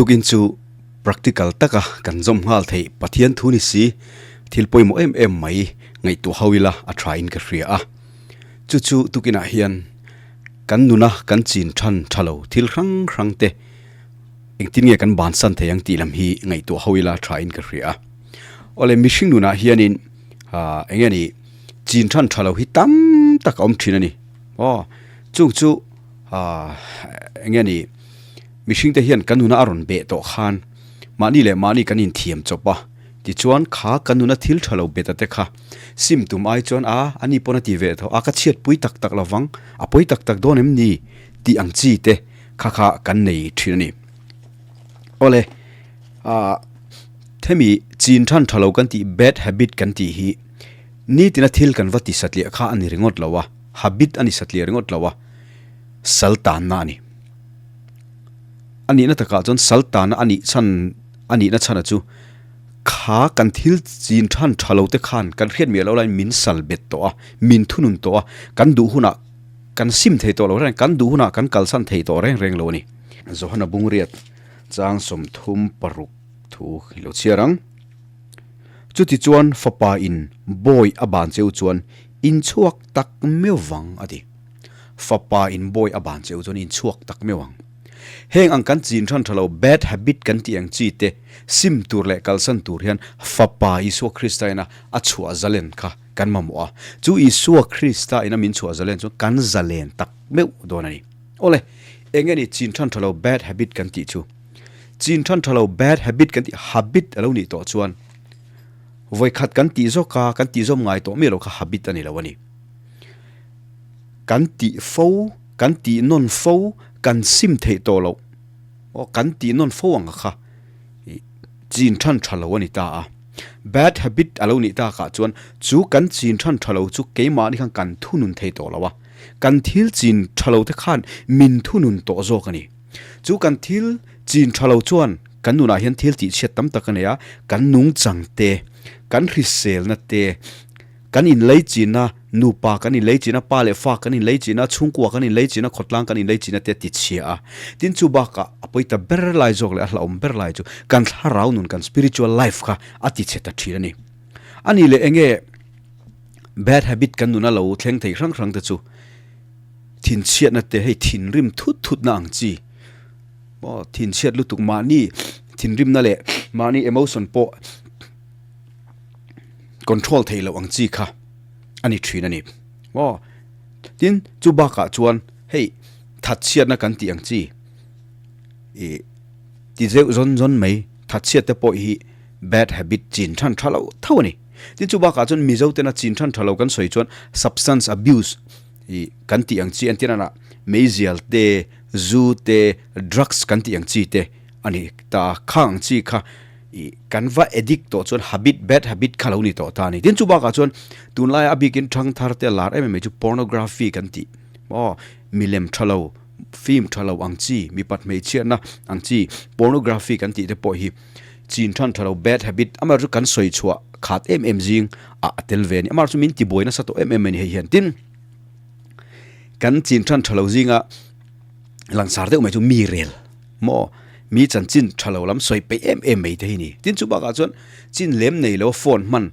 Tukin chu practical taka kan zawm nghal theih Pathian thu ni si, thil pawimawh em em mai ngaihtuah ho ila a tha in ka hria a. Chu chu tukinah hian kan nuna kan chin than tha lo thil hrang hrang te engtin nge kan bansan thei ang tih lam hi ngaihtuah ho ila tha in ka hria a. Awle mihring nunah hianin ah eng nge ni chin than tha lo hi tam tak a awm thin a ni. Aw chung chu ah eng nge ni mihring te hian kan nuna a rawn beh tawh khan mahni leh mahni kan inthiam chawp a, tichuan kha kan nuna thil tha lo bet a te kha sim tum ai chuan a ani pawn a ti ve tho a ka chhiat pui tak tak lovang a pawi tak tak dawn em ni tih ang chi te kha kha kan nei thin a ni. Awle ah hemi chin than tha lo kan tih bad habit kan tih hi nitina thil kan va ti satliah kha a ni ringawt lo a, habit a ni satliah ringawt lo a, sal tanna a ni. A nihna takah chuan sal tanna a nih chhan a nihna chhana chu kha kan thil chin than tha lo te khan kan hriat miah loh laiin min sal bet tawh a, min thunun tawh a, kan duh hunah kan sim thei tawh lo reng, kan duh hunah kan kalsan thei tawh reng reng lo a ni. Johana Bungriat chang 36 thu i lo chhiar ang. Chuti chuan fapa in bawi a ban cheu chuan inchhuak tak meuh vang a ti. Fapa in bawi a ban cheu chuan inchhuak tak meuh ang. Heng ang kan chin than tha lo bad habit kan tih ang chi te sim tur leh kalsan tur hian Fapa Isua Krista ina a chhuah zalen kha kan mamawh a. Chu Isua Krista ina min chhuah zalen chuan kan zalen tak meuh dawn a ni. Awle, eng nge ni chin than tha lo bad habit kan tih chu? Chin than tha lo bad habit kan tih habit a lo nih tawh chuan vawikhat kan tih zawk a, kan tih zawm ngai tawh miah lo kha habit a ni lo a ni. Kan tih fo, kan tih nawn fo, kan sim theih tawh loh, aw kan tih nawn fo ang kha ih chin than tha lo a ni ta a. Bad habit a lo nih takah chuan chu kan chin than tha lo chu keimahni khan kan thunun thei tawh lo a, kan thil chin tha lo te khan min thunun tawh zawk a ni. Chu kan thil chin tha lo chuan kan nunah hian thil tih chhiat tam tak a nei a, kan nungchang te, kan hriselna te, Kan inlei china, nupa kan inlei china, pa leh fa kan inlei china, chhungkua kan inlei china, khawtlang kan inlei china te a ti chhia a. Tin chu bakah a pawi ta ber lai zawk leh a hlauhawm ber lai chu kan thlarau nun, kan spiritual life kha a ti chhe ta thin a ni. A nih leh enge bad habit kan nuna lo thleng thei hrang hrang te chu thinchhiatna te hei thinrim thut thutna ang chi maw thinchhiat lutuk mahni thinrimna leh mahni emotion pawh control theih loh ang chi kha a ni thin a ni. Aw, tin chu bakah chuan hei thatchhiatna kan tih ang chi ih ti zeuh zawn zawn mai thatchhiat te pawh hi bad habit chin than tha lo tho a ni. Tin chu bakah chuan Mizo tena chin than tha lo kan sawi chuan substance abuse ih kan tih ang chi entir anah meizial te, zu te, drugs kan tih ang chi te a ni ta khang ang chi kha. I kan va addict tawh chuan habit, bad habit kha lo ni tawh ta a ni. Tin chu bakah chuan tunlaia a bikin thang thar te lar em em mai chu pornography kan tih maw milem tha lo, film tha lo ang chi, mipat hmeichhiatna ang chi pornography kan tih te pawh hi chin than tha lo, bad habit, amaherawhchu kan sawi chhuah khat em em zing ah a tel ve a ni. Amaherawhchu min tibuai nasa tawh em em mai a ni hei hian. Tin, kan chin than tha lo zinga langsar deuh mai chu mi rel maw mi chanchin tha lo lam sawi peih em em mai te hi ni. Tin chu bakah chuan chin lem nei lo phone hman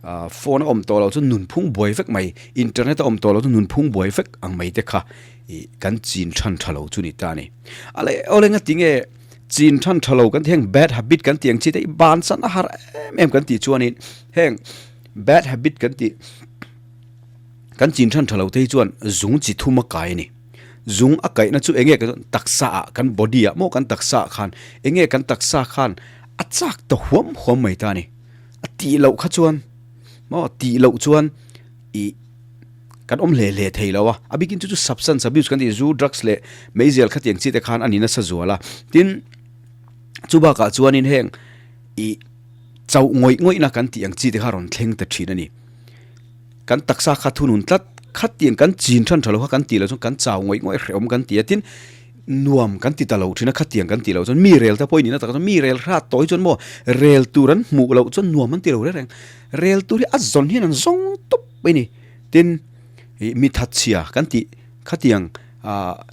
ah phone a awm tawh lo chu nunphung buai vek mai internet a awm tawh lo chu nunphung buai vek ang mai te kha ih kan chin than tha lo chu ni ta a ni. A leh aw lenga tinge chin than tha lo kan tih heng bad habit kan tih ang chi te hi ban san a har em em kan tih chuanin heng bad habit kan tih kan chin than tha lo te hi chuan zung chi thum a kai a ni. Zung a kaihna chu enge ka taksa ah kan body ah maw kan taksa ah khan enge kan taksa khan a chak ta huam huam mai ta a ni. A tih loh kha chuan maw tih loh chuan ih kan awm hle hle thei lo a, a bikin chu chu substance abuse kan tih zu drugs leh meizial khatiang chi te khan a ni nasa zual a. Tin chu bakah chuanin heng ih chauh ngawih ngawihna kan tih ang chi te kha rawn thleng ta thin a ni. Kan taksa kha thunun tlat khat tiang kan chin than tha lo kha kan tih loh chuan kan chau ngawih ngawih hrehawm kan ti a, tin nuam kan ti ta lo thin a khatiang kan tih loh chuan mi rel te pawh i nihna takah chuan mi rel hrat tawh hi chuan maw rel tur an hmuh loh chuan nuam an ti lo reng reng, rel tur hi a zawn hian an zawng tawp mai a ni, tin ih mi thatchhia kan tih khatiang.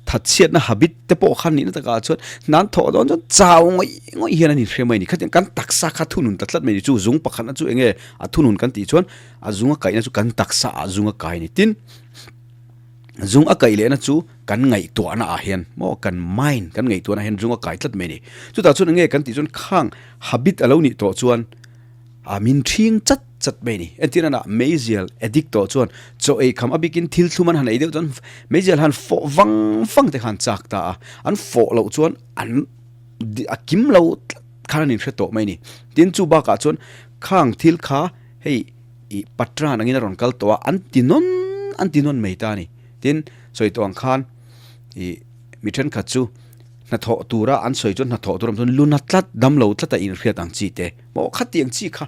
Thatchhiatna habit te pawh kha nihna takah chuan hnan thawh dawn chuan chau ngawih ngawih hian a ni hre mai a ni. Khatiang kan taksa kha thunun ta tlat mai a ni. Chu zung pakhatna chu eng nge a thunun kan tih chuan a zung a kaihna chu kan taksa ah zung a kai a ni. Tin, zung a kaih lehna chu kan ngaihtuahna ah hian maw kan mind kan ngaihtuahna ah hian zung a kai tlat mai a ni. Chutah chuan eng nge kan tih chuan khang habit a lo nih tawh chuan A min ṭhing chat chat mai a ni. Entir nana meizial addict tawh chuan chaw ei kham a bikin thil thlum an han ei deuh chuan meizial han fawh vang vang te kha an chak ta a, an fawh loh chuan an a kim lo tlat khan an inhre tawh mai a ni. Tin chu bakah chuan khang thil kha hei ih patran angin a rawn kal tawh a, an ti nawn an ti nawn mai ta a ni. Tin sawi tawh ang khan ih mi thenkhat chu hnathawh tura an sawi chuan hnathawh tur awm chuan luna tlat damlo tlat a inhriat ang chi te. Maw khatiang chi kha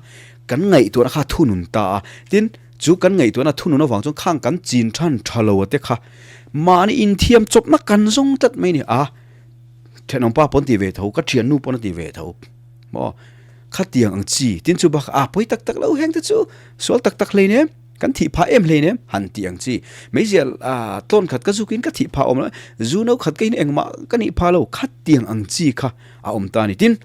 kan ngaihtuahna kha thunun ta a, tin chu kan ngaihtuahna thunun avang chuan khang kan chin than tha lo te kha mahni inthiam chawpna kan zawng tlat mai a ni a, thenawmpa pawn ti ve tho, ka thiannu pawn a ti ve tho maw khatiang ang chi tin chu bak a pawi tak tak lo heng te chu sual tak tak hlei nem kan thih phah em hlei nem han tih ang chi meizial a tlawn khat ka zukin ka thih phah awm lo zu no khat ka in engmah ka nih phah lo khatiang ang chi kha a awm ta a ni tin.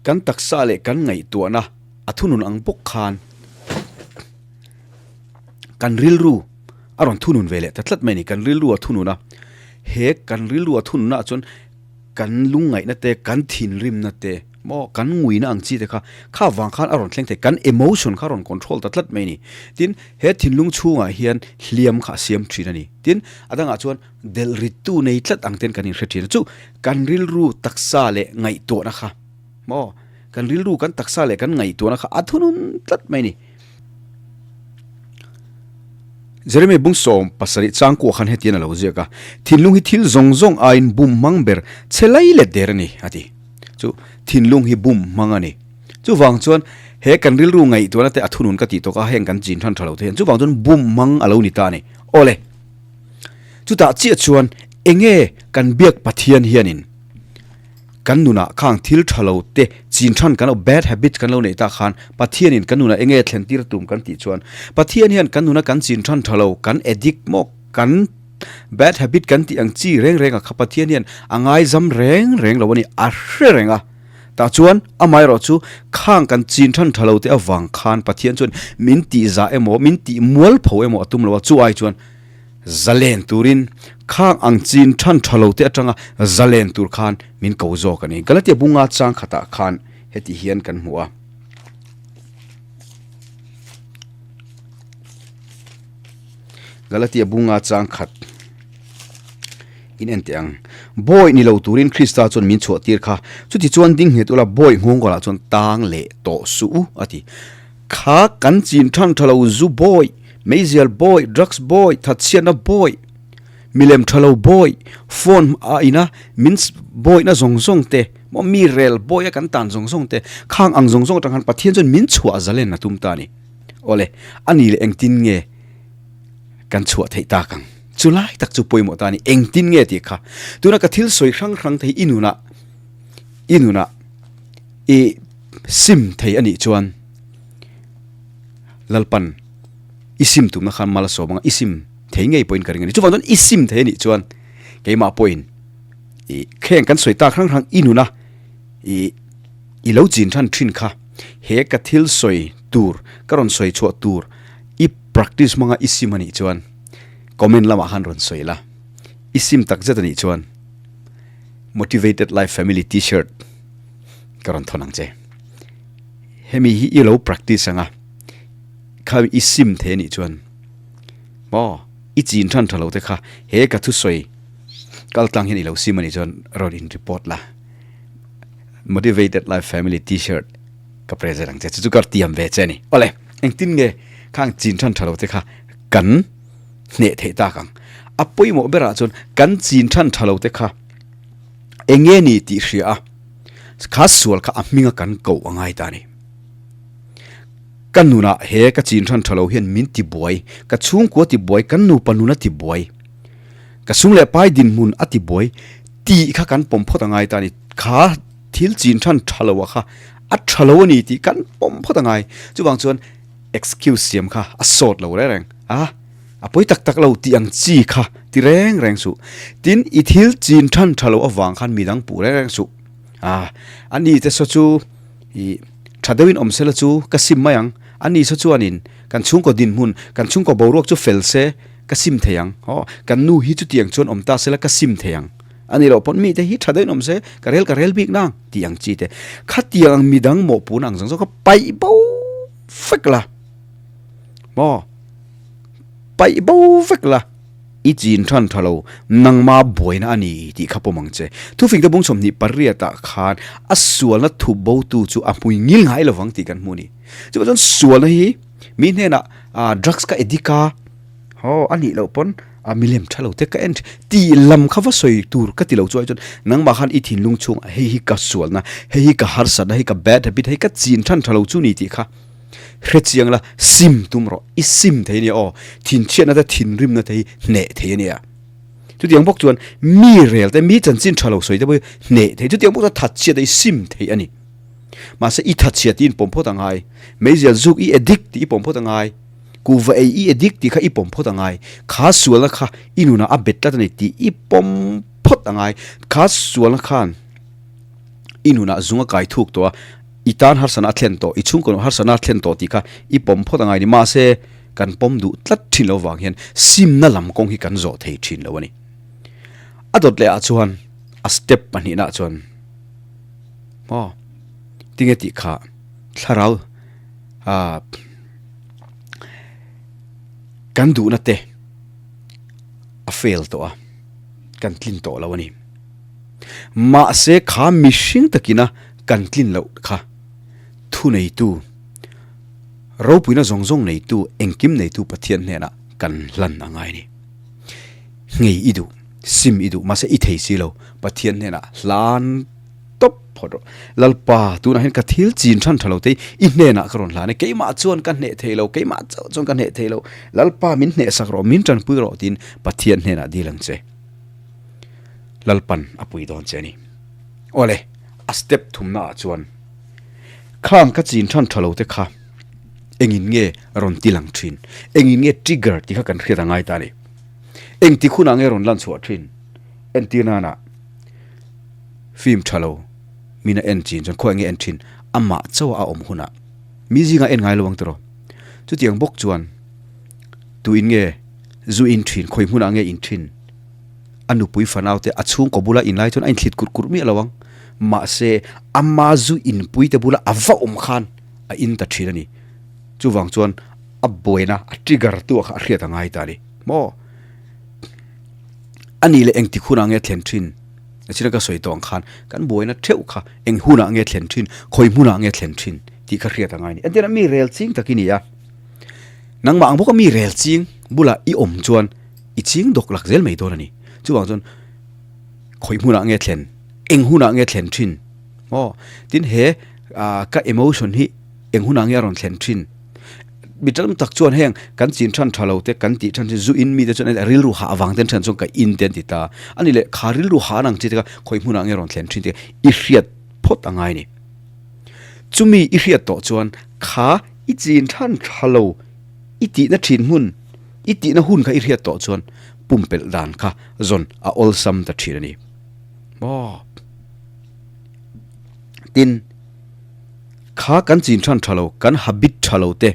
Kan taksa leh kan ngaihtuahna a thunun ang bawk khan kan rilru a rawn thunun ve leh ta tlat mai a ni. Kan rilru a thunun a, he kan rilru a thununna ah chuan kan lungngaihna te, kan thinrimna te maw kan nguina ang chi te kha kha vang khan a rawn thleng thei. Kan emotion kha a rawn control ta tlat mai a ni. Tin, he thinlung chhungah hian hliam kha a siam thin a ni. Tin, a dangah chuan Delh rittu nei tlat ang ten kan inhre thin a, chu kan rilru taksa leh ngaihtuahna kha maw, kan rilru kan taksa leh kan ngaihtuahna kha a thunun tlat mai a ni. Jeremiah bung 17 changkuah khan hetian a lo ziak a, Thinlung hi thil zawng zawng aiin bum hmang ber che lai let der a ni, a ti. Chu thinlung hi bum hmang a ni. Chuvang chuan he kan rilru ngaihtuahna te a thunun ka tih tawk a, heng kan chin than tha lo te hian chuvang chuan bum hmang a lo ni ta a ni. Awle. Chutah chiah chuan enge kan biak Pathian hianin kan nunah khang thil tha lo te chin than kan lo bad habits kan lo neih tak khan Pathianin kan nunah enge thlen tir tum kan tih chuan Pathian hian kan nuna kan chin than tha lo kan addict maw kan bad habit kan tih ang chi reng reng ah kha Pathian hian a ngaizam reng reng lo a ni a hre reng a tah chuan amaherawh chu khang kan chin than tha lo te avang khan Pathian chuan min tih zah emaw min tih mualpho emaw a tum lo a chu ai chuan Zalen turin khang ang chin than tha lo te atanga zalen tur khan min ko zawk a ni. Galatia bunga chang khatah khan heti hian kan hmu a. Galatia bunga chang khat in en teh ang. Bawi ni lo turin Krista chuan min chhuah tir kha. Chuti chuan ding nghet ula bawi nghawngkawlah chuan tang leh tawh suh u a ti. Kha kan chin than tha lo zu bawi, meizial bawi, drugs bawi, thatchhiatna bawi, milem tha lo bawi, phone a ina min bawihna zawng zawng te, maw mi rel bawi a kan tan zawng zawng te, khang ang zawng zawng atang khan Pathian chuan min chhuah zalen a tum ta a ni. Awle, a ni leh engtin nge kan chhuah theih tak ang? Chu lai tak chu pawimawh ta a ni, engtin nge tih kha. Tuna ka thil sawi hrang hrang te hi i nunah, i nunah i sim thei a nih chuan Lalpan i sim tumna khan mal a sawm anga i sim thei ngei pawhin ka ring a ni. Chuvang chuan i sim thei a nih chuan keimah pawhin i kheng kan sawi tak hrang hrang i nuna i i lo chin than thin kha he ka thil sawi tur ka rawn sawi chhuah tur i practice hmanga i sim a nih chuan comment lamah khan rawn sawi la i sim tak zet a nih chuan Motivated Life Family T-shirt ka rawn thawn ang che. Hemi hi i lo practice anga kha i sim thei anih chuan maw i chin than tha lo te kha he ka thusawi kal tlang hian i lo sim anih chuan rawn in report la. Motivated Life Family T-shirt ka present ang che chu chu ka tiam ve che a ni. Awle engtin nge khang chin than tha lo te kha kan hneh theih tak ang. A pawimawh berah chuan kan chin than tha lo te kha eng nge ni tih hria a, kha sual kha a hminga kan koh a ngai ta a ni. Ka nunah he ka chin hran tha lo hian min tibuai, ka chhungkua tibuai, kan nupa nun a tibuai, ka sum leh pai dinhmun a tibuai tih kha kan pawm phawt a ngai ta a ni. Kha thil chin hran tha lo a kha a tha lo a ni tih kan pawm phawt a ngai. Chuvang chuan excuse siam kha a sawt lo reng reng a. A pawi tak tak lo tih ang chi kha ti reng reng suh. Tin, i thil chin than tha lo avang khan midang puh reng reng suh. A, a ni te saw chu i tha deuhin awm sela chu ka sim mai ang. A ni saw chuanin kan chhungkaw dinhmun, kan chhungkaw boruak chu fel se ka sim thei ang. Aw, kan nu hi chutiang chuan awm ta sela ka sim thei ang. A ni loh pawn mite hi tha deuhin awm se ka rel ka rel bik nang tih ang chi te. Khatiang ang midang mawhpun ang zawng zawng kha paih bo vek la. Maw? Paih bo vek la, i chin than tha lo, nangma buaina a ni tih kha pawm ang che. Thufing te bung 28 ah khan a sualna thup bo tu chu a hmui ngil ngai lovang tih kan hmu a ni. Chuvang chuan sualna hi mi hnenah drugs ka addict a, haw a nih loh pawn a milem tha lo te ka en tih lam kha va sawi tur ka ti lo chu ai chuan nangmah khan i thinlung chhung hei hi ka sualna, hei hi ka harsatna, hei ka bad habit, hei ka chin than tha lo chu ni tih kha. Hrechiang la, sim tum rawh. I sim thei ania aw. Thinchhiatna te thinrimna te hi hneh thei ania. Chutiang bawk chuan mi rel te, mi chanchin tha lo sawi te pawh hi hneh thei. Chutiang bawk chuan thatchhiat te hi sim thei a ni. Mahse i thatchhiat tih i inpawm phawt a ngai. Meizial zuk i addict tih i pawm phawt a ngai. Kuhva ei i addict tih kha i pawm phawt a ngai. Kha sualna kha i nunah a bet tlat a ni tih i pawm phawt a ngai. Kha sualna khan i nunah zung a kai thuk tawh a. I tan harsana a thlen tawh, i chhungkaw harsana a thlen tawh tih kha i pawm phawt a ngai ni. Mahse, kan pawm duh tlat thin lo vang hian simna lam kawng hi kan zawh thei thin lo a ni. A dawt leh ah chuan a step pahnihna ah chuan maw tinge tih kha thlarau ah kan duhna te a fail tawh a, kan tlin tawh lo a ni. Mahse, kha mihring takina Kan tlin loh kha thu neitu, ropuina zawng zawng neitu, engkim neitu Pathian hnenah kan hlan a ngai a ni. Ngei i duh, sim i duh, mahse i thei si lo, Pathian hnenah hlan tawp phawt rawh. Lalpa, tunah hian ka thil chin than tha lo te i hnenah ka rawn hlan e, keimah chuan ka hneh thei lo, keimah chauh chuan ka hneh thei lo, Lalpa min hnehsak rawh, min tanpui rawh tiin Pathian hnenah dil ang che. Lalpan a pui dawn che a ni. Awle, a step thumna ah chuan khang ka chin than tha lo te kha engin nge rawn ti lang thin, engin nge trigger tih kha kan hriat a ngai ta a ni. Eng ti hunah nge rawn lan chhuah thin? Entir nana film tha lo min a en chin chuan khawiah nge en thin? Amah chauh a awm hunah mi zingah en ngai lo ang tiraw? Chutiang bawk chuan tuin nge zu in thin, khawi hmunah nge in thin? A nupui fanaute a chhungkaw bula inlai chuan a inthlit kurh kurh miah lo ang. Mahse, ama zu inpuite bula a va awm khan a in ta thin a ni. Chuvang chuan a buaina, a trigger tu kha a hriat a ngai ta a ni. Maw? A nih leh engtik hunah nge thlen thin? Achina ka sawi tawh ang khan kan buaina theuh kha eng hunah nge thlen thin, khawi hmunah nge thlen thin tih kha hriat a ngai a ni. Entirna mi rel ching tak i ni a, nangmah ang bawka mi rel ching bulah i awm chuan I ching dawk lak zel mai dawn a ni. Chuvang chuan khawi hmunah nge thlen, eng hunah nge thlen thin maw? Tin he ka emotion hi eng hunah nge a rawn thlen thin? Mi tam tak chuan heng kan chin than tha lo te kan tih than chu zu in mite chuan a rilru hah avang ten thian chuan ka in te an ti ta. A ni leh kha rilru hah an ang chi te kha khawi hmunah nge rawn thlen thin te i hriat phawt a ngai a ni. Chumi i hriat tawh chuan kha i chin than tha lo i tihna thin hmun, I tihna hun kha i hriat tawh chuan pumpelh dan kha zawn a awlsam ta thin a ni. Maw? Tin, kha kan chin than tha lo, kan habit tha lo te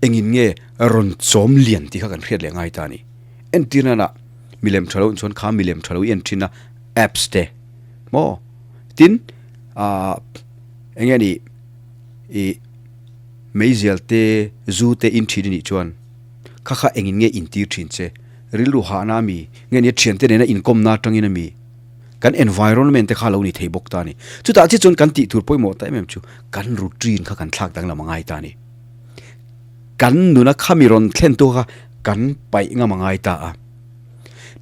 engin nge rawn chawm lian tih kha kan hriat leh ngai ta a ni. Entir nana milem tha lo in chuan kha milem tha lo i en thin a apps te maw? Tin, ah enge ni i. Meizial te, zu te in thin i nih chuan kha kha engin nge intir thin che? Rilru hahna a mi? Nge nia thiante nena inkawmna atangin a mi? Kan environment te kha lo ni thei bawk ta a ni. Chutah chiah chuan kan tih tur pawimawh ta em em chu kan routine kha kan thlak danglam a ngai ta a ni. Kan nuna khami rawn thlen tu kha kan paih ngam a ngai ta a.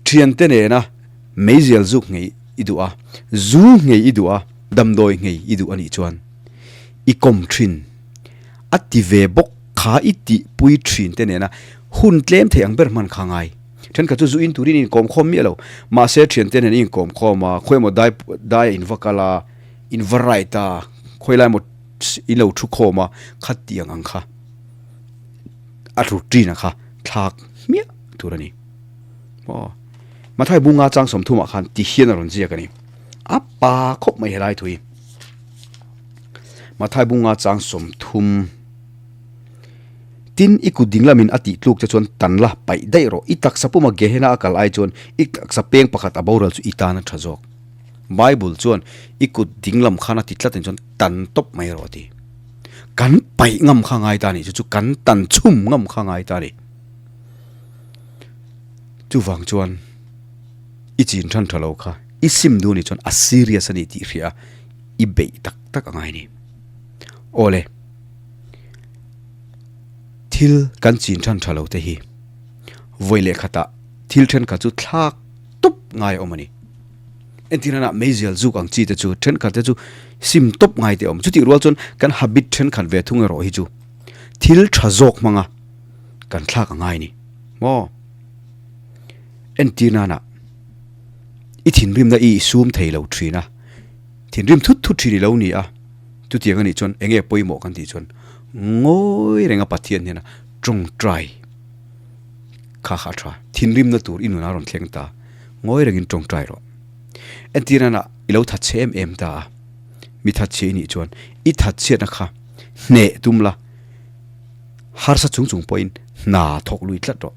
Thiante nena meizial zuk ngei i duh a, zu ngei i duh a, damdawi ngei i duh a nih chuan i kawm thin. A ti ve bawk kha i tihpui thin te nena hun tlem thei ang ber hman kha ngai. Thenkhat chu zu in turin i inkawm khawm miah lo. Mahse thiante nen i inkawm khawm a, khawi emaw dai dai a in va kal a, in va ride a, khawi lai emaw in lo thu khawm a, kha tiang ang kha a routine a kha. thlak hmiah tur a ni. Aw, Mathai bunga chang sawmthumah khan ti hian a rawn ziak a ni. A pa khawp mai helai thu hi. Mathai bunga chang 30. Tin, i kut ding lamin a tih tluk che chuan tan la, paih daih rawh. I taksa puma Gehenna a kal ai chuan i taksa peng pakhat a boral chu i tan a tha zawk. Bible chuan i kut ding lam khan a ti tlat in chuan tan tawp mai rawh a ti. Kan paih ngam kha ngai ta a nih chu chu kan tan chhum ngam kha ngai ta a ni. Chuvang chuan i chin than tha lo kha i sim duh nih chuan a serious a ni tih hria a i beih tak tak a ngai a ni. Awle. Thil kan chin than tha lo te hi vawi leh khatah thil thenkhat chu thlak tawp ngai a awm a ni. Entir nana meizial zuk ang chi te chu thenkhat te chu sim tawp ngai te a awm. Chutih rual chuan kan habit thenkhat ve thung erawh hi chu thil tha zawk hmanga kan thlak a ngai a ni. Maw? Entir nana i thinrimna i sum thei lo thin a, thinrim thut thut thin i lo ni a, chutiang a nih chuan eng nge pawimawh kan tih chuan ngawi renga Pathian hnena tawngtai kha kha a tha. Thinrimna tur i nunah a rawn thleng ta, ngawi rengin tawngtai rawh. Entir nana i lo thatchhe em em ta a, mi thatchhe i nih chuan i thatchhiatna kha hneh tum la, harsa chung chung pawhin hna thawk lui tlat rawh.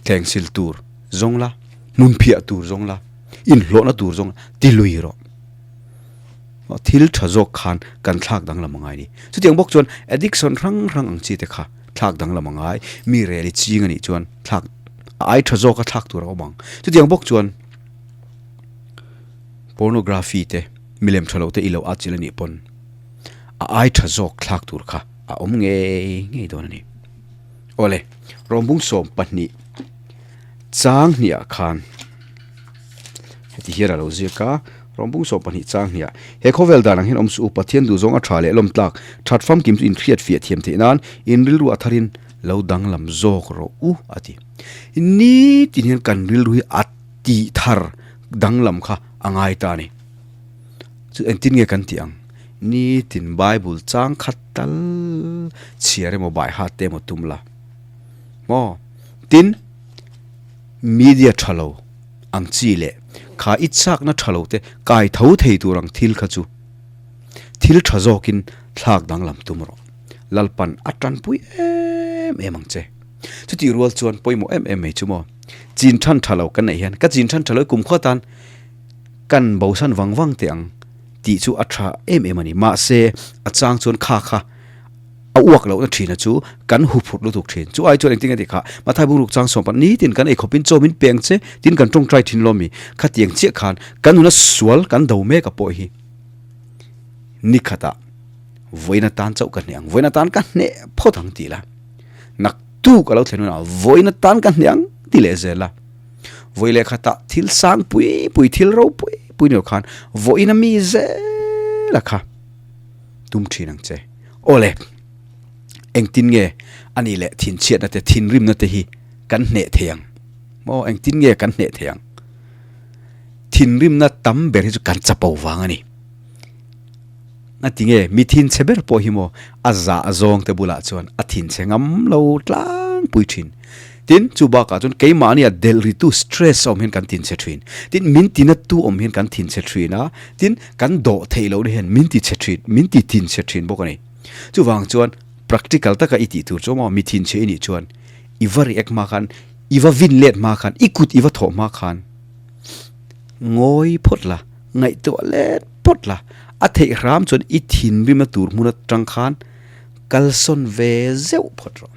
Thleng sil tur zawng la, hmun phiah tur zawng la, inhlawhna tur zawng la, ti lui rawh. Thil tha zawk khan kan thlak danglam a ngai a ni. Chutiang bawk chuan addiction hrang hrang ang chi te kha thlak danglam a ngai. Mi rel i ching a nih chuan thlak a ai tha zawk a thlak tur a awm ang. Chutiang bawk chuan pornography te milem tha lo te i lo atchilh a nih pawn a ai tha zawk thlak tur kha a awm ngei ngei dawn a ni. Awle, Rawmbung 12 chang hniah khan heti hian a lo ziak a. Rawmbung 12 chang hniah, He khawvel dan ang hian awm suh u, Pathian duhzawng a tha leh lawm tlak, that famkim chu inhriat fiah thiam theih nan in rilru a tharin lo danglam zawk rawh u, a ti. Nitin hian kan rilru hi a tih thar danglam kha a ngai ta a ni. Chu engtin nge kan tih ang? Nitin Bible chang khat tal chhiar emaw baihat te emaw tum la. Maw? Tin, media tha lo ang chi leh kha i chakna tha lo te kai tho thei tur ang thil kha chu thil tha zawkin thlak danglam tum rawh. Lalpan a tanpui em em ang che. Chutih rual chuan pawimawh em em mai chu maw? Chin than tha lo kan neih hian ka chin than tha lo i kumkhua tan kan bosan vang vang teh ang tih chu a tha em em a ni. Mahse a chang chuan kha kha A uak lohna thina chu kan hu phut lutuk thin. Chu ai chuan engtin nge tih kha, Mathai bungruk chang sawm pahnih nitin kan ei khawpin chaw min peng che tin kan tawngtai thin lawm mi. Khatiang chiah khan kan nuna sual kan do mek a pawh hi ni khatah vawiin atan chauh ka hneh ang, vawiin atan ka hneh phawt ang tih la. Naktuk a lo thlen hunah vawiin atan ka hneh ang ti leh zel a. Vawi leh khatah thil sang pui pui, thil ropui pui ni lo khan vawiin a mi zel a kha tum thin ang che. Awle, engtin nge a nih leh thinchhiatna te, thinrimna te hi kan hneh thei ang? Maw, engtin nge kan hneh thei ang? Thinrimna tam ber hi chu kan chapo vang a ni. Ngatinge mi thinchhe ber pawh hi maw a zah zawng te bulah chuan a thinchhe ngam lo tlangpui thin. Tin, chu bakah chuan keimahnia delh ritu stress a awm hian kan thinchhe thin. Tin, min tinattu awm hian kan thinchhe thin a, tin, kan dawh theih lohna hian min ti chhe thin, min ti thinchhe thin bawk a ni. Chuvang chuan practical taka i tih tur chu maw mi thinchhe i nih chuan i va react hma khan, i va vin let hma khan, i kut i va thawh hma khan ngawi phawt la, ngaihtuah let phawt la, a theih hram chuan i thinrimna tur hmun atang khan kalsawn ve zeuh phawt rawh.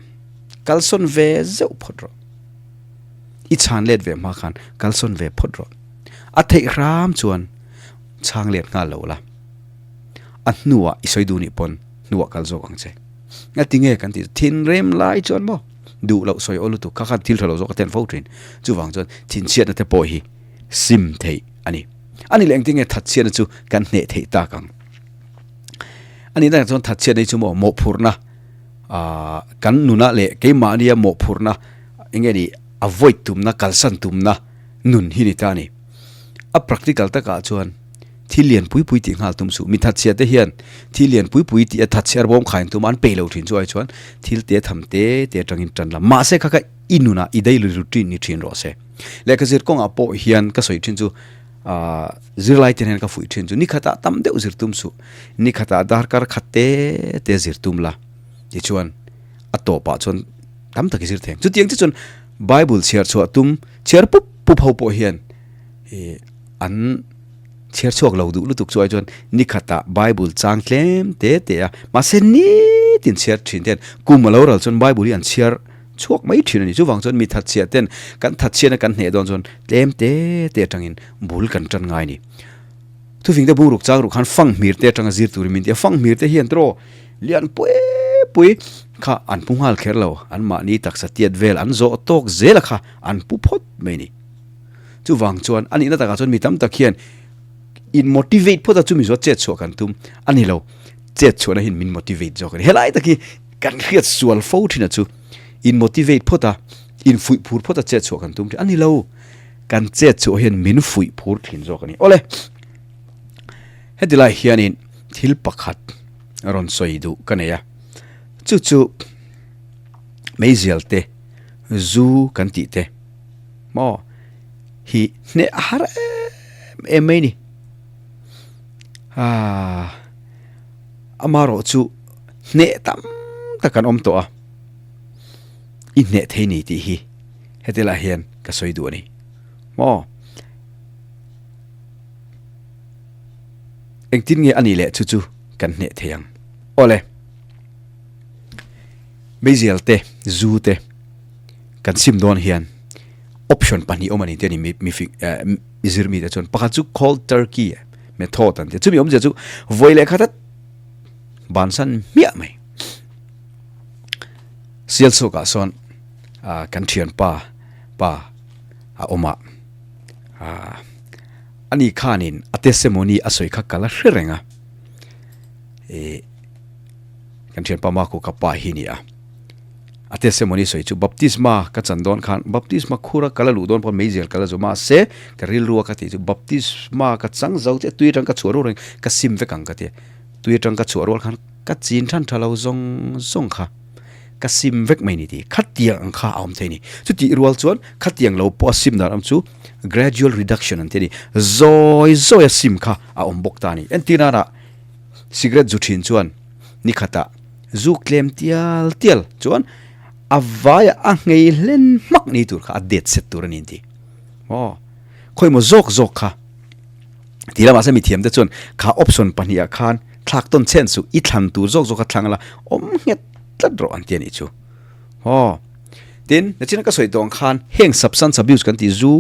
Kalsawn ve zeuh phawt rawh. I chhan let ve hma khan kalsawn ve phawt rawh. A theih hram chuan chhang let nghal lo la. A hnuah i sawi duh nih pawn hnuah kal zawk ang che. Nga ti nge kan tih thinrim lai chuan maw duh loh sawi aw lutuk kha khan thil tha lo zawk a ten fo thin. Chuvang chuan thinchhiatna te pawh hi sim theih a ni. A ni leh engtin nge thatchhiatna chu kan hneh theih tak ang. A nih takah chuan thatchhiatna hi chu maw mawhphurhna Aaa kan nunah leh keimahnia mawhphurhna eng nge ni avoid tumna kalsan tumna nun hi ni ta a ni. A practical takah chuan Thil lian pui pui tih nghal tum suh. Mi thatchhia te hian thil lian pui pui tih a thatchhiar bawm khain tum a an peih lo thin chu ai chuan thil te tham te te atangin tan la. Mahse kha kha i nunah i daily routine ni thin rawh se. Lehkha zir kawngah pawh hian ka sawi thin chu aah zirlai te hian ka fuih thin chu ni khatah tam deuh zir tum suh. Ni khatah darkar khat te te zir tum la tichuan a tawpah chuan tam tak i zir thei ang. Chutiang chu chuan Bible chhiar chhuah tum chhiar pup pup ho pawh hian ih an chhiar chhuak lo duh lutuk chu ai chuan ni khatah Bible chang tlem te te a, mahse nitin chhiar thin te hian kum a lo ral chuan Bible hi an chhiar chhuak mai thin a ni. Chuvang chuan mi thatchhiah ten kan thatchhiahna kan hneh dawn chuan tlem te te atangin bul kan tan ngai a ni. Thufing te bungruk chang ruk khan fanghmir te atanga zir turin min ti a, fanghmir te hian tiraw lian pui pui kha an pu nghal kher lo, anmahni taksa tiat vel an zawh tawk zel a kha an pu phawt mai a ni. Chuvang chuan a nihna takah chuan mi tam tak hian in motivate phawt a chumi zawh chet chhuah kan tum a ni lo. Chet chhuahna hian min motivate zawk a ni. Helai tak hi kan hriat sual fo thin a chu in motivate phawt a, in fuih phur phawt a chet chhuah kan tum thin a ni lo. Kan chet chhuah hian min fuih phur thin zawk a ni. Awle, heti lai hianin thil pakhat rawn sawi duh ka nei a, chu chu meizial te, zu kan tih te, Maw hi hneh a har em em mai ni. Aa amarawh chu hneh tam tak an awm tawh a, i hneh thei ni tih hi heti lah hian ka sawi duh a ni. Maw engtin nge a nih leh chu chu kan hneh thei ang. Awle meizial te zu te. Kan sim dawn hian option pahnih awm a ni te a ni mi fing eh mi zir mite chuan pakhat chu cold turkey method an ti a chumi awmzia chu vawi leh khat a bansan hmiah mai sialchhuk ah sawn ah kan thianpa pa a awm a ah ani khanin a testimony a sawi kha ka la hre reng a ih kan thianpa Marco ka pa hi a ni a. A testimony sawi chu baptisma ka chan dawn khan baptisma khura ka la luh dawn pawh meizial ka la zu mahse ka rilru a ka tih chu baptisma ka chang zo chiah tui atang ka chhuah rual reng ka sim vek ang ka ti a tui atang ka chhuah rual khan ka chin than tha lo zawng zawng kha ka sim vek mai ni tih khatiang ang kha a awm thei a ni chutih rual chuan khatiang lo pawh a sim dan awm chu gradual reduction an ti a ni zawi zawi a sim kha a awm bawk ta a ni entir nana cigarette zu thin chuan ni khatah Zuk tlem tial tial chuan a vaia a nghei hlen hmak ni tur kha a det set tur a ni an ti. Aw, khawimaw zawk zawk kha ti la mahse mithiam te chuan kha option pahniha khan thlak tawn chhen suh i thlan tur zawk zawk kha thlang la awm nghet tlat rawh an ti a nih chu. Aw, tin nachina ka sawi tawh ang khan heng substance abuse kan tih zu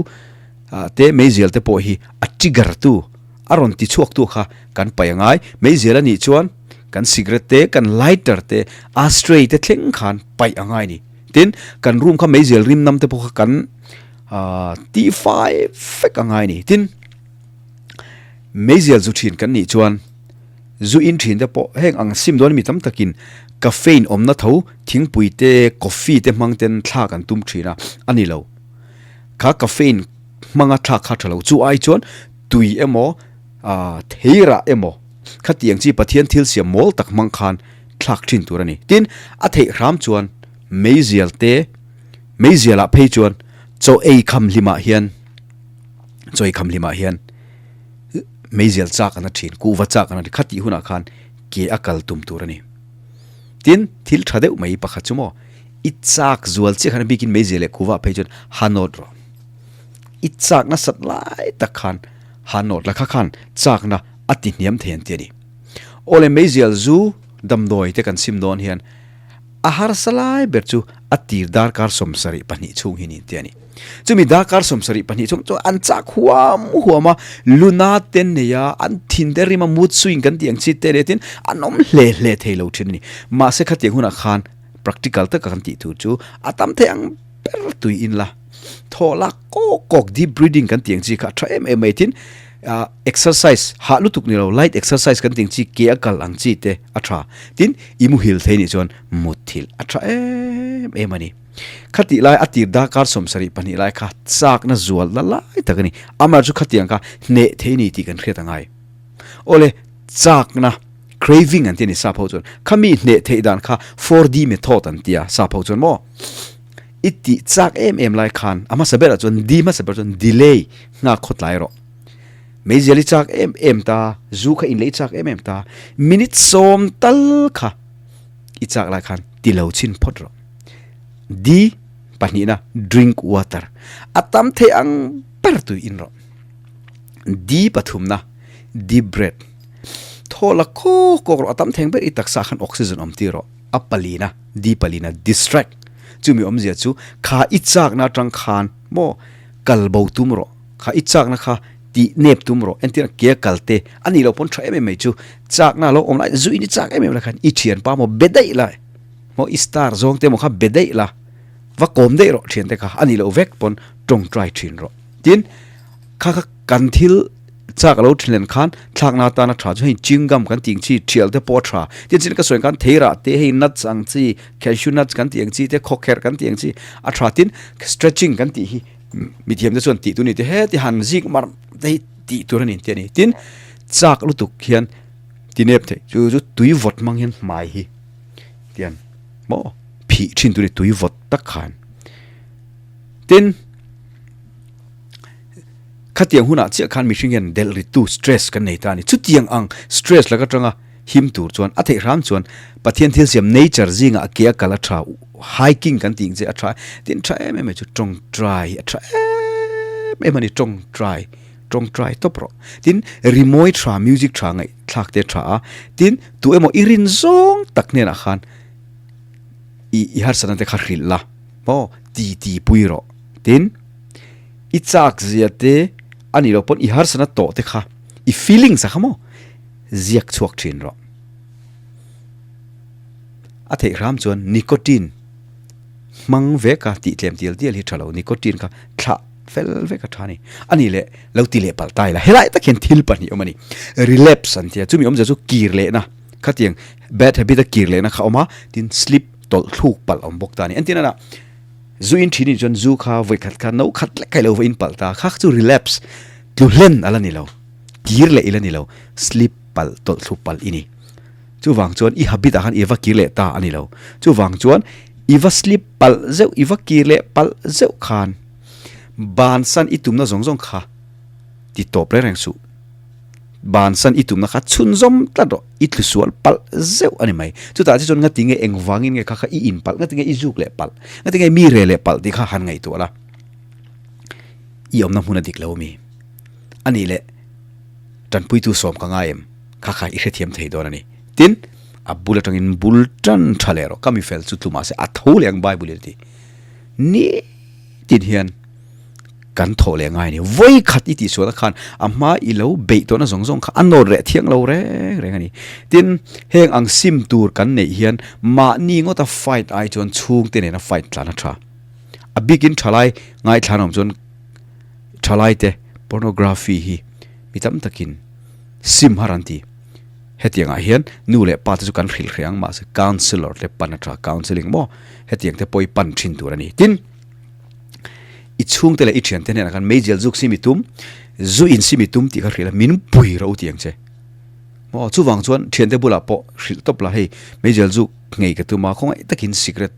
te meizial te pawh hi a trigger tu a rawn ti chhuak tu kha kan paih a ngai. Meizial a nih chuan kan cigarette te, kan lighter te, ashtray te thleng khan paih a ngai a ni. Tin, kan room kha meizial rim nam te pawh kha kan tih fai vek a ngai a ni. Tin, meizial zu thin kan nih chuan zu in thin te pawh heng ang sim dawn mi tam takin caffeine awmna tho thingpui te, coffee te hmang ten thla kan tum thin a, a ni lo. Kha caffeine hmanga thlak kha tha lo. Chu ai chuan tui emaw theirah emaw khatiang chi Pathian thil siam mawl tak hmang khan thlak thin tur a ni. Tin, a theih hram chuan meizial te, meizialah phei chuan chaw ei kham hlimah hian, chaw ei kham hlimah hian meizial chak an a thin, kuhva chak an a thin, khatih hunah khan ke a kal tum tur a ni. Tin, thil tha deuh mai pakhat chu maw, i chak zual chiah khan a bikin meizial leh kuhva phei chuan ha nawt rawh. I chak nasat lai tak khan ha nawt la kha khan chakna a ti hniam thei an ti a ni. Awle meizial zu damdawi te kan sim dawn hian a harsa lai ber chu a tir darkar 72 chhung hi niin ti a ni. Chumi darkar 72 chhung chu an chak huam huam a, luna te nei a, an thin te rim a, mood swing kan tih ang chi te leh tin an awm hle hle thei lo thin a ni. Mahse khatiang hunah khan practical taka kan tih tur chu a tam thei ang ber tui in la. Thaw lak kawk kawk deep breathing kan tih ang chi kha a tha em em mai tin ah exercise hah lutuk ni lo light exercise kan tih ang chi ke a kal ang chi te a tha tin i muhil thei nih chuan mutthilh a tha em em a ni. Khatih lai a tir darkar 72 lai kha chakna zual la lai tak a ni. Amaherawhchu khatiang kha hneh thei ni tih kan hriat a ngai. Awle, châkna, craving an ti a ni sap ho chuan. Khami hneh theih dan kha 4D method an ti a sap ho chuan maw? I tih châk em em lai khan a hmasa berah chuan D hmasa berah chuan delay nghak khawt lai rawh. Meizial i châk em em ta, zu kha inlei châk em em ta, minute sawm tal kha i châk lai khan ti lo chhin phawt rawh. D pahnihna drink water a tam thei ang ber tui in rawh. D pathumna deep breath thaw la kawk kawk rawh a tam theng ber i taksa khan oxygen awm tir rawh. A palina D palina distract chumi awmzia chu kha i chakna atang khan maw kal bo tum rawh kha i chakna kha tih nep tum rawh entirna ke a kal te a nih loh pawn tha em em mai chu chakna lo awm lai zu in i chak em em lai khan i thianpa maw be daih lai maw i star zawng te maw kha be daih la va kawm daih rawh thiante kha a nih loh vek pawn tawngtai thin rawh tin kha kha kan thil chak alo thin len khan thlakna atana tha chu hei chewing gum kan tih ang chi thial te pawh a tha tin chin ka sawi ang khan theirah te hei nuts ang chi cashew nuts kan tih ang chi te khawkherh kan tih ang chi a tha tin stretching kan tih hi mithiam te chuan tih tur a ni te heti han zik mar te hi tih tur a ni tih a ni tin chak lutuk hian tinep theih chu chu tui vawt hmang hian hmai hi tian maw phih thin tur a ni tui vawt tak khan tin. Khatiang hunah chiah khan mihring hian delh rittu stress kan nei ta a ni. Chutiang ang stress lak atanga him tur chuan a theih hram chuan Pathian thil siam nature zingah a ke a kal a tha, hiking kan tih ang che a tha tin tha em em mai chu tawngtai a tha em em a ni tawngtai, tawngtai tawp rawh. Tin rimawi tha music tha ngaihthlak te a tha a, tin tu emaw i rin zawng tak hnenah khan i i harsatna te kha hrilh la maw ti ti pui rawh. Tin. I chak zia te a nih loh pawn i harsatna tawh te kha i feelings a kha maw ziak chhuak thin rawh. A theih hram chuan nicotine hmang vek a tih tlem tial tial hi tha lo nicotine kha thlah fel vek a tha a ni. A nih leh lo ti leh palh ta ila helai tak hian thil pahnih awm a ni. Relapse an tia chumi awmzia chu kir lehna khatiang bad habit a kir lehna kha awm a tin slip tawlh thluk palh awm bawk ta a ni. Entirna lah Zu in thin in chuan zu kha vawi khat kha no khat lek kai lo va in palh ta kha chu relapse tlu hlen a la ni lo kir leh i la ni lo slip palh tawlh thlu palh i ni chuvang chuan i habit ah khan i va kir leh ta a ni lo chuvang chuan i va slip palh zeuh i va kir leh palh zeuh khan bansan i tumna zawng zawng kha ti tawp reng reng suh. Bansan i tumna kha chhunzawm tlat rawh, i tlu sual palh zeuh a ni mai. Chutah che chuan ngati nge engvangin nge kha kha i in palh, ngati nge i zuk leh palh, ngati nge mi re leh palh tih kha han ngaihtuah la. I awmna hmun a dik lo ami? A nih leh tanpuitu sawm ka ngai em? Kha kha i hrethiam thei dawn a ni. Tin, a bul atangin bul tan tha leh rawh, ka mifel chu tlu mahse a tho leh ang Bible in a ti. Nitin hian. Kan thawh leh ngai a ni. Vawi khat i tihsualna khan a hma i lo beih tawhna zawng zawng kha a nawt reh thiang lo reng reng a ni. Tin, heng ang sim tur kan neih hian mahni ngawta fight ai chuan chhungte nena fight tlan a tha. A bikin thalai ngaithlan awm chuan thalaite pornography hi mi tam takin sim har an ti. Hetiangah hian nu leh pa te chu kan hrilh hreh ang mahse counsellor te pan a tha, counselling maw hetiang te pawh i pan thin tur a ni. Tin. I chhungte leh i thiante hnenah khan meizial zuk simi tum, zu in simi tum tih kha hrilh a, min pui ro ti ang che. Maw chuvang chuan thiante bulah pawh hrilh tawp la hei meizial zuk ngei ka tum a, khawngaih takin cigarette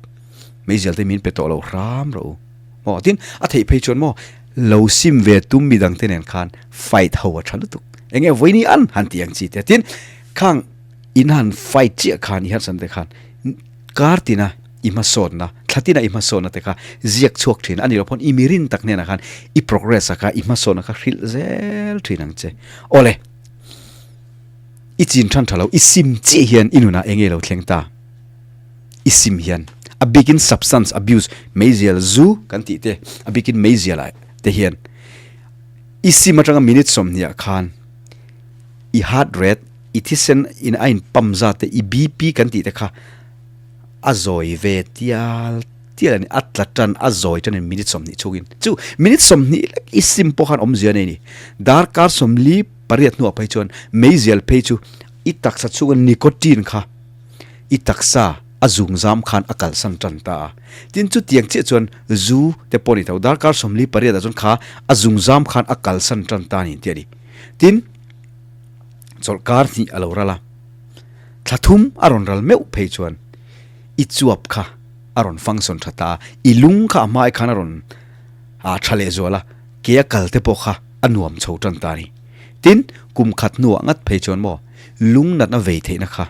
meizial te min pe tawh lo hram rawh u. Maw tin a theih phei chuan maw lo sim ve tum midang te nen khan fight ho a tha lutuk. Enge vawiini an han ti ang chi te tin khang in han fight chiah khan i harsatna te khan kar tina i hmasawnna, thla tina i hmasawnna te kha ziak chhuak thin a ni lo pawn i mirin tak hnenah khan i progress a kha i hmasawnna kha hrilh zel thin ang che. Awle, i chin than tha lo, i sim chiah hian i nunah eng nge lo thleng ta? I sim hian a bikin substance abuse, meizial zu kan tih te, a bikin meizial ah te hian i sim atanga minute sawmhnih ah khan i heart rate, i thisen in a in pump zat te, i BP kan tih te kha A zawi ve tial tial a ni, a tla tan, a zawi tan in minute 20 chhungin. Chu minute 20 lek i sim pawh khan awmzia nei a ni. Darkar 48 hnuah phei chuan meizial phei chu i taksa chhunga nicotine kha i taksa a zungzam khan a kalsan tan ta a. Tin chutiang chiah chuan zu te pawh a ni tho, darkar 48 ah chuan kha a zungzam khan a kalsan tan ta a ni tih a ni. Tin. Chawlhkar hnih a lo ral a, thla thum a rawn ral meuh phei chuan i chuap kha a rawn function tha ta a, i lung kha a hmai khan a rawn tha leh zual a, ke a kal te pawh kha a nuam chho tan ta a ni. Tin, kum khat hnuah ngat phei chuan maw lung natna vei theihna kha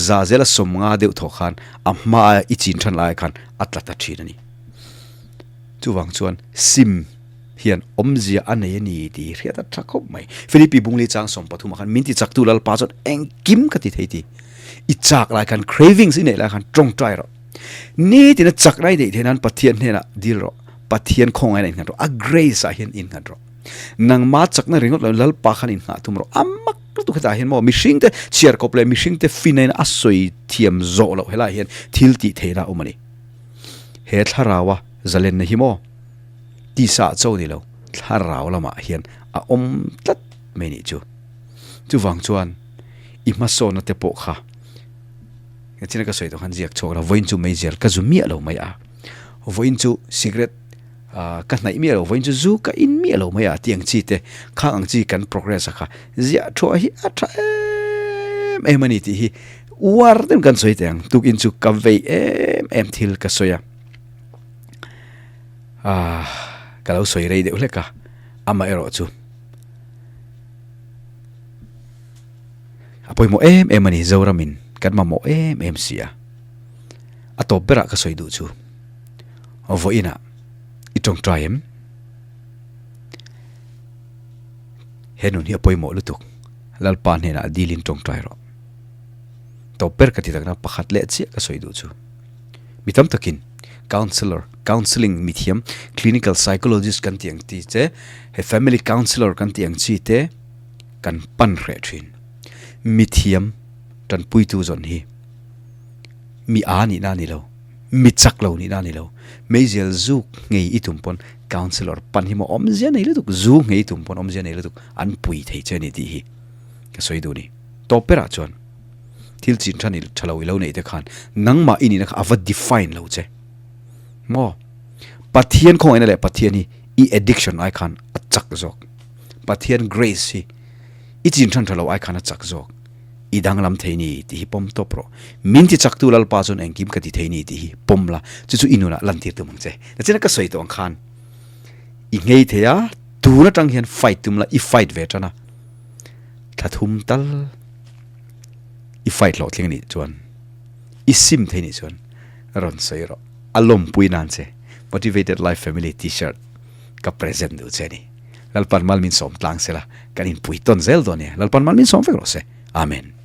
za zela 50 deuh thawh khan a hmaa i chin than lai khan a tla ta thin a ni. Chuvang chuan sim hian awmzia a nei a ni tih hi hriat a tha khawp mai. Philippi Bungli chang 13 ah khan min ti chaktu Lalpa chuan engkim ka ti thei ti. I chak lai khan cravings i neih lai khan tawngtai rawh. Nitin a chak lai neih theih nan Pathian hnenah dil rawh. Pathian khawngaihna innghat rawh. A grace ah hian innghat rawh. Nangma chakna ringawt lo Lalpa khan inngah tum rawh. A mak lutuk hetah hian maw mihring te chhiar kawp leh mihring te finain a sawi thiam zawh loh helaiah hian thil tih theihna a awm a ni. He thlaraua zalenna hi maw tisa ah cho ni lo thlarau lamah hian a awm tlat mai nih chu. Chuvang chuan i hmasawnna te pawh kha China ka sawi tawh khan ziak chhuak la vawiin chu meizial ka zu miah lo mai a, vawiin chu cigarette ka hnaih miah lo, vawiin chu zu ka in miah lo mai a tih ang chi te khang ang chi kan progress a kha ziah thuah hi a tha em em a ni tih hi uar deuhin kan sawi teh ang tukin chu ka vei em em thil ka sawi a ah ka lo sawi rei deuh hlek a amaherawh chu a pawimawh em em a ni Zoramin kan mamawh em em si a a tawp berah ka sawi duh chu vawiinah i tawngtai em he nun hi a pawimawh lutuk Lalpa hnenah dilin tawngtai rawh tawp ber ka ti takna pakhat leh chiah ka sawi duh chu mi tam takin counsellor counselling mithiam clinical psychologist kan tih ang chi te he family counsellor kan tih ang chi te kan pan hreh thin. Mithiam tanpuitu zawn hi mi a nihna a ni lo, mi chak lo nihna a ni lo. Meizial zuk ngei i tum pawn counsellor pan hi maw awmzia nei lutuk, zu ngei i tum pawn awmzia nei lutuk an pui thei che a ni tih hi ka sawi duh a ni. Tawp berah chuan thil chin tha ni tha lo i lo neih te khan nangmah i nihna kha a va define lo che maw? Pathian khawngaihna leh Pathian hi i addiction ai khan a chak zawk. Pathian grace hi i chin than tha lo ai khan a chak zawk. I danglam thei ni tih hi pawm tawp rawh. Min ti chaktu Lalpa chuan engkim ka ti thei ni tih hi pawm la, chu chu i nunah lantir tum ang che. Nachina ka sawi tawh ang khan i nghei thei a, tun atang hian fight tum la, i fight ve tan a, thla thum tal i fight hlawhtling anih chuan, i sim thei nih chuan rawn sawi rawh. A lawmpui nan che Motivated Life Family T-shirt ka present duh che a ni. Lalpan mal min sawm tlang sela, kan inpui tawn zel dawn e. Lalpan mal min sawm vek rawh se. Amen.